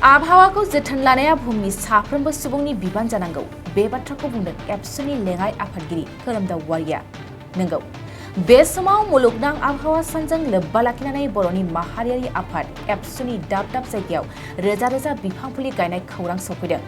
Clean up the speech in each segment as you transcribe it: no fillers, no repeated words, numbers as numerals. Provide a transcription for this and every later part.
आबहावाखौ जोथोन लानाया बुहुमनि साफ्रोमबो सुबुंनि बिबान जानांगौ। बे बाथ्राखौ बुंदों एबसुनि लेङाइ आफादगिरि खोरोमदाव वारिया। नंगौ, बे समाव मुलुगनां आबहावा सानजों लोब्बा लाखिनानै बर'नि माहारियारि आफाद एबसुनि दाब दाब जायगायाव रोजा रोजा बिफां फुलि गायनाय खौरां सफैदों।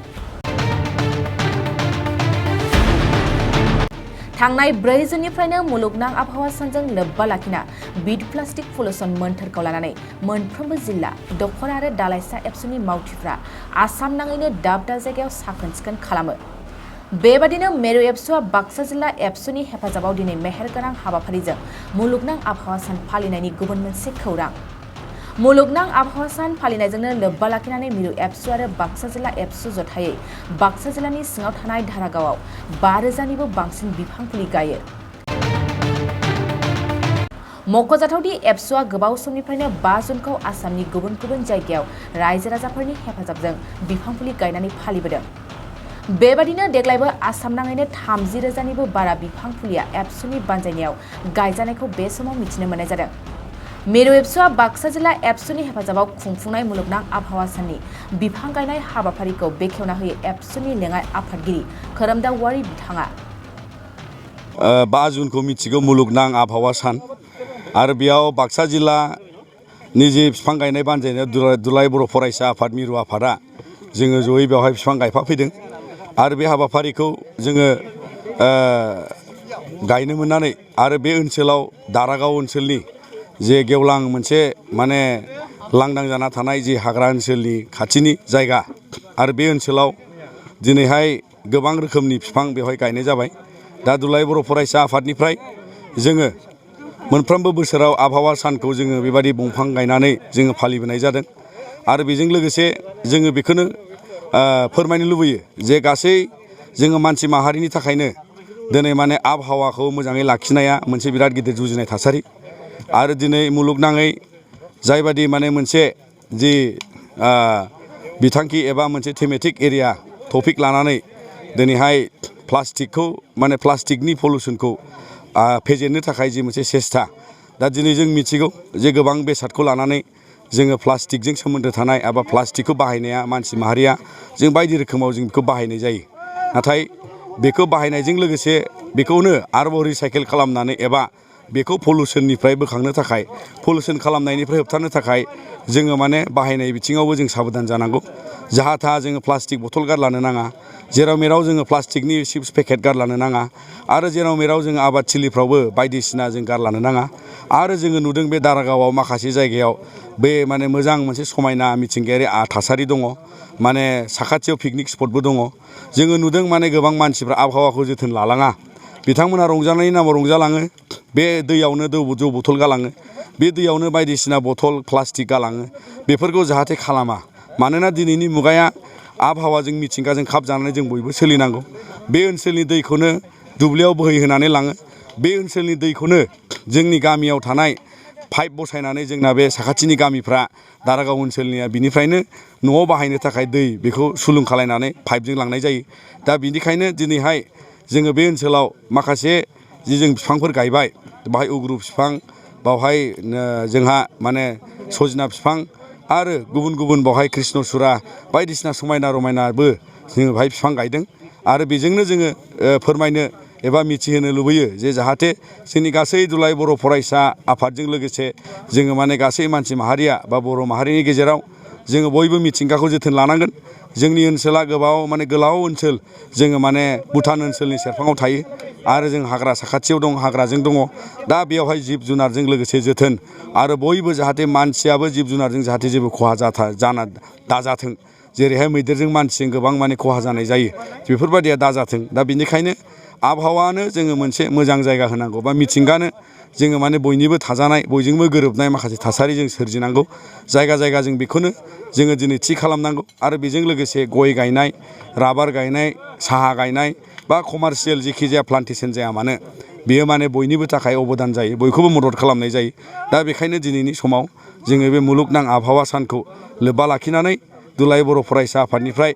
थांनाय 4 जुननिफ्रायनो मुलुगनां आबहावा सानजों लोब्बा लाखिना बिट प्लास्टिक पलुसन मोन्थोरखौ लानानै मोनफ्रोमबो जिल्ला, दखर आरो दालाइसा एबसुनि मावथिफ्रा आसाम नाङैनो दाब दाब जायगायाव साखोन सिखोन खालामो। बेबादिनो मेरु एबसुआ बाक्सा जिल्ला एबसुनि हेफाजाबाव दिनै मेहेरगोनां हाबाफारिजों मुलुगनां आबहावा सान फालिनायनि गुबुन मोनसे खौरां। मुलुगनां आबहावा सान फालिनायजोंनो लोब्बा लाखिनानै मिरु एबसु आरो बाक्सा जिल्ला एबसु जथायै बाक्सा जिल्लानि सिङाव थानाय धारागावआव 5,000निबो बांसिन बिफां फुलि गायो। मख'जाथावदि एबसुआ गोबाव समनिफ्रायनो 5 जुनखौ आसामनि गुबुन गुबुन जायगायाव रायजो राजाफोरनि हेफाजाबजों बिफां फुलि गायनानै फालिबोदों। बेबादिनो देग्लायबो आसाम नाङैनो 30,000निबो बारा बिफां फुलिया एबसुनि बानजायनायाव गायजानायखौ बे समाव मिथिनो मोननाय जादों। मेरु एबसुआ बाक्सा जिल्ला एबसुनि हेफाजाबाव खुंफुंनाय मुलुगनां आबहावा साननि बिफां गायनाय हाबाफारिखौ बेखेवना होयो एबसुनि लेङाइ आफादगिरि खोरोमदाव वारि बिथाङा। 5 जुनखौ मिथिगौ मुलुगनां आबहावा सान आरो बेयाव बाक्सा जिल्लानि जे बिफां गायनाय बानजायनायाव दुलाराय बर' फरायसा आफाद मिरु आफादा जोङो जयै बेवहाय बिफां गायफाफैदों आरो बे हाबाफारिखौ जोङो गायनो मोननानै आरो बे ओनसोलाव दारागाव ओनसोलनि जे गेवलां मोनसे माने लांदां जाना थानाय जे हाग्रा ओनसोलनि खाथिनि जायगा आरो बे ओनसोलाव दिनैहाय गोबां रोखोमनि बिफां बेवहाय गायनाय जाबाय। दा दुलाराय बर' फरायसा आफादनिफ्राय जोङो मोनफ्रोमबो बोसोराव आबहावा सानखौ जोङो बेबायदि दंफां गायनानै जोङो फालिबोनाय जादों आरो बेजों लोगोसे जोङो बेखौनो फोरमायनो लुबैयो जे गासै जोङो मानसि माहारिनि थाखायनो दिनै माने आबहावाखौ मोजाङै लाखिनाया मोनसे बिराद गिदिर जुजिनाय थासारि आरो दिनै मुलुगनाङै जायबादि माने मोनसे जि बिथांखि एबा मोनसे थेमेटिक एरिया टपिक लानानै दिनैहाय प्लास्टिकखौ माने प्लास्टिकनि पलुसनखौ फेजेननो थाखाय जि मोनसे सेस्था। दा दिनै जों मिथिगौ जे गोबां बेसादखौ लानानै जोङो प्लास्टिकजों सोमोन्दो थानाय एबा प्लास्टिकखौ बाहायनाया मानसि माहारिया जों बायदि रोखोमाव जों बेखौ बाहायनाय जायो। नाथाय बेखौ बाहायनायजों लोगोसे बेखौनो आरोबाव रिसाइकेल खालामनानै एबा बेखौ पलुसननिफ्राय बोखांनो थाखाय पलुसन खालामनायनिफ्राय होबथानो थाखाय जोङो माने बाहायनाय बिथिङावबो जों साबधान जानांगौ। जाहा थाहा जोङो प्लास्टिक बथल गारलानो नाङा, जेराव मेराव जोङो प्लास्टिकनि चिप्स पेकेट गारलानो नाङा आरो जेराव मेराव जोङो आबादथिलिफ्रावबो बायदिसिना जों गारलानो नाङा। आरो जोङो नुदों बे दारागावआव माखासे जायगायाव बे माने मोजां मोनसे समायना मिथिंगायारि थासारि दङ, माने साखाथियाव पिकनिक स्पटबो दङ। जोङो नुदों माने गोबां मानसिफ्रा आबहावाखौ जोथोन लालाङा, बिथांमोनहा रंजानायनि नामाव रंजालाङो, बे दैयावनो जौ बथल गालाङो, बे दैयावनो बायदिसिना बथल प्लास्टिक गालाङो। बेफोरखौ जाहाथे खालामा, मानोना दिनैनि मुगाया आबहावाजों मिथिंगाजों खाब जानानै जों बयबो सोलिनांगौ। बे ओनसोलनि दैखौनो दुब्लियाव बोहैहोनानै लाङो, बे ओनसोलनि दैखौनो जोंनि गामियाव थानाय पाइप बसायनानै जोंना बे साखाथिनि गामिफ्रा दारागाव ओनसोलनिया बिनिफ्रायनो न'आव बाहायनो थाखाय दै बेखौ सुलुं खालायनानै पाइपजों लांनाय जायो। दा बिनिखायनो दिनैहाय जोङो बे ओनसोलाव माखासे जि जों बिफांफोर गायबाय, बाहाय उग्रु बिफां, बावहाय जोंहा माने सजना बिफां आरो गुबुन गुबुन बावहाय कृष्णसुरा बायदिसिना समायना रमायनाबो जोङो बाहाय बिफां गायदों आरो बेजोंनो जोङो फोरमायनो एबा मिथिहोनो लुबैयो जे जाहाथे जोंनि गासै दुलाराय बर' फरायसा आफादजों लोगोसे जोङो माने गासै मानसि माहारिया बा बर' माहारिनि गेजेराव जोङो बयबो मिथिंगाखौ जोथोन लानांगोन। जोंनि ओनसोला गोलाव ओनसोल, जोङो माने भुटान ओनसोलनि सेरफाङाव थायो आरो जों हाग्रा साखाथियाव दं, हाग्राजों दङ। दा बेयावहाय जिब जुनारजों लोगोसे जोथोन आरो बयबो जाहाथे मानसियाबो जिब जुनारजों जाहाथे जेबो खहा दाजाथों, जेरैहाय मैदेरजों मानसिजों गोबां माने खहा जानाय जायो, बेफोरबायदिया दाजाथों। दा बेनिखायनो आबहावानो जोङो मोनसे मोजां जायगा होनांगौ बा मिथिंगानो जोङो माने बयनिबो थाजानाय, बयजोंबो गोरोबनाय माखासे थासारि जों सोरजिनांगौ। जायगा जायगा जों बेखौनो जोङो दिनै थि खालामनांगौ आरो बेजों लोगोसे गय गायनाय, राबार गायनाय, साहा गायनाय बा कमार्सियेल जेखि जाया प्लान्टेसन जाया मानो, बेयो माने बयनिबो थाखाय अबदान जायो, बयखौबो मदद खालामनाय जायो। दा बेखायनो दिनैनि समाव जोङो बे मुलुगनां आबहावा सानखौ लोब्बा लाखिनानै दुलाराय बर' फरायसा आफादनिफ्राय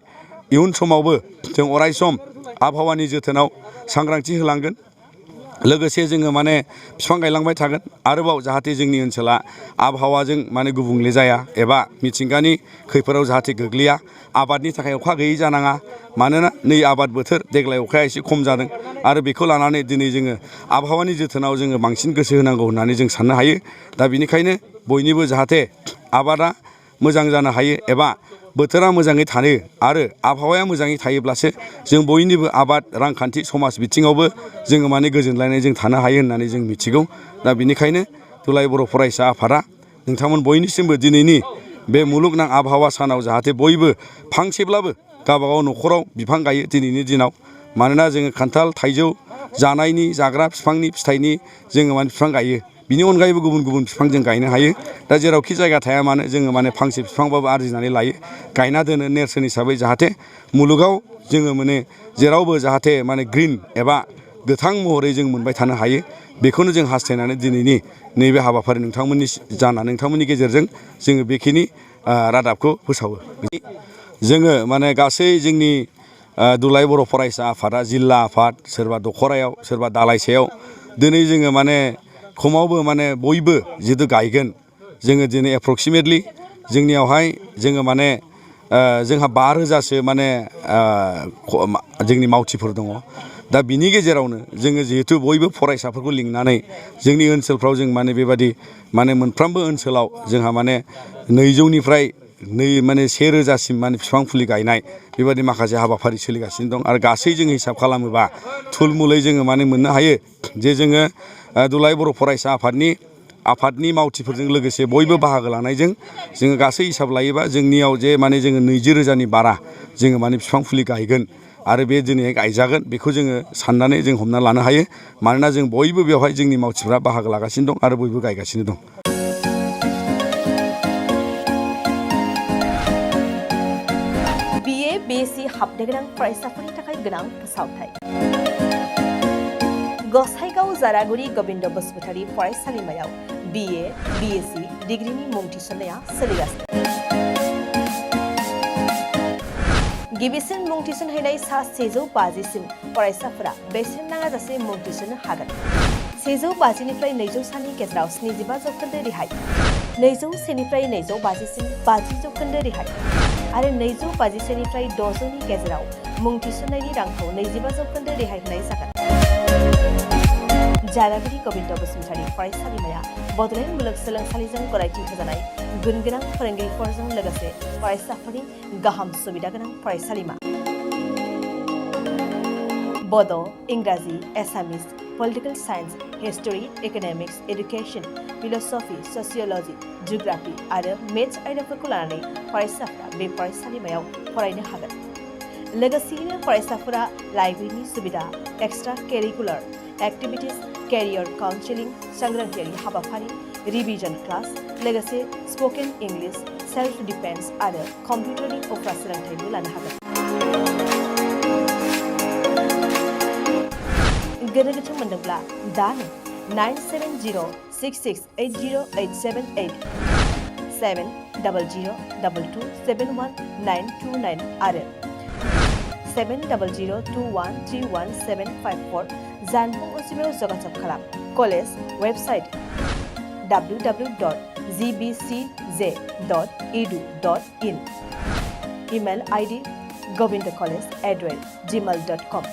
इयुन समावबो जों अरायसम आबहावानि जोथोनाव सांग्रांथि होलांगोन लोगोसे जोङो माने बिफां गायलांबाय थागोन आरोबाव जाहाथे जोंनि ओनसोला आबहावाजों माने गुबुंले जाया एबा मिथिंगानि खैफोदाव जाहाथे गोग्लैया आबादनि थाखाय अखा गैयै जानाङा मानोना नै आबाद बोथोर देग्लाय अखाया एसे खम जादों आरो बेखौ लानानै दिनै जोङो आबहावानि जोथोनाव जोङो बांसिन गोसो होनांगौ होननानै जों साननो हायो दा बिनिखायनो बयनिबो जाहाथे आबादा मोजां जानो हायो एबा बोथोरा मोजाङै थानो आरो आबहावाया मोजाङै थायोब्लासो जों बयनिबो आबाद रांखान्थि समाज बिथिङावबो जोङो माने गोजोनलायनाय जों थानो हायो होननानै जों मिथिगौ दा बिनिखायनो दुलाराय बर' फरायसा आफादा नोंथांमोन बयनिसिमबो दिनैनि बे मुलुगनां आबहावा सानाव जाहाथे बयबो फांसेब्लाबो गावबागाव न'खराव बिफां गायो दिनैनि दिनाव मानोना जोङो खान्थाल थाइजौ जानायनि जाग्रा बिफांनि फिथाइनि जोङो माने बिफां गायो बिनि अनगायैबो गुबुन गुबुन बिफां जों गायनो हायो दा जेरावखि जायगा थाया मानो जोङो माने फांसे बिफांबाबो आरजिनानै लायो गायना दोनो नेरसोन हिसाबै जाहाथे मुलुगाव जोङो माने जेरावबो जाहाथे माने ग्रिन एबा गोथां महरै जों मोनबाय थानो हायो बेखौनो जों हास्थायनानै दिनैनि नैबे हाबाफारि नोंथांमोननि गेजेरजों जोङो बेखिनि रादाबखौ फोसावो जोङो माने गासै जोंनि दुलाराय बर' फरायसा आफादा जिल्ला आफाद सोरबा दख'रायाव सोरबा दालाइसेयाव दिनै जोङो माने खमावबो माने बयबो जिहेतु गायगोन जोङो दिनै एप्रक्सिमेटलि जोंनियावहाय जोङो माने जोंहा 5,000सो माने जोंनि मावथिफोर दङ दा बिनि गेजेरावनो जोङो जिहेतु बयबो फरायसाफोरखौ लिंनानै जोंनि ओनसोलफ्राव जों माने बेबादि माने मोनफ्रोमबो ओनसोलाव जोंहा माने 200निफ्राय माने 1,000सिम माने बिफां फुलि गायनाय बेबादि माखासे हाबाफारि सोलिगासिनो दं आरो गासै जों हिसाब खालामोबा थुलमुलै जोङो माने मोननो हायो जे जोङो दुलाराय बर' फरायसा आफादनि मावथिफोरजों लोगोसे बयबो बाहागो लानायजों जोङो गासै हिसाब लायोबा जोंनियाव जे माने जोङो 20,000नि बारा जोङो माने बिफां फुलि गायगोन आरो बे दिनै गायजागोन बेखौ जोङो साननानै जों हमना लानो हायो मानोना जों बयबो बेवहाय जोंनि मावथिफ्रा बाहागो लागासिनो दं आरो बयबो गायगासिनो दं। BA BSc हाबनो गोनां फरायसाफोरनि थाखाय गोनां फोसावथाय गसाइगाव जारागुरि गबिन्द बसुमतारी फरायसालिमायाव BA BSc डिग्रीनि मुं थिसननाया सोलिगासिनो गिबिसिन मुं थिसनहैनाय सा 150सिम फरायसाफोरा बेसेन नाङाजासे मुं थिसननो हागोन 150निफ्राय 200सानि गेजेराव 75% रेहाय 201निफ्राय 250सिम 50% रेहाय आरो 251निफ्राय 600नि गेजेराव मुं थिसननायनि रांखौ 25% रेहाय होनाय जागोन जारागुरि गबिन्द बसुमतारी फरायसालिमाया बड'लेण्ड मुलुगसोलोंसालिजों गनायथि होजानाय गुन गोनां फोरोंगिरिफोरजों लोगोसे फरायसाफोरनि गाहाम सुबिदा गोनां फरायसालिमा बड', इंराजि, Assamese, political science, history, economics, education, philosophy, sociology, geography आरो मेथ्स आयदाफोरखौ लानानै फरायसाफोरा बे फरायसालिमायाव फरायनो हागोन लोगोसेयैनो फरायसाफोरा लाइब्रेरिनि सुबिदा extra curricular activities career counselling सांग्रांथियारि हाबाफारि रिविजन क्लास लोगोसे स्पोकन इंग्लिश सेल्फ डिफेन्स आरो कम्पिउटारनि उफ्रा सोलोंथाइबो लानो हागोन गोनो गोथो मोनदोंब्ला दानो 9706680878 70022271929 आरो 7002131754 जानबुं अनजिमायाव जगाजग खालाम college website www.gbcj.edu.in email ID govindacollege@gmail.com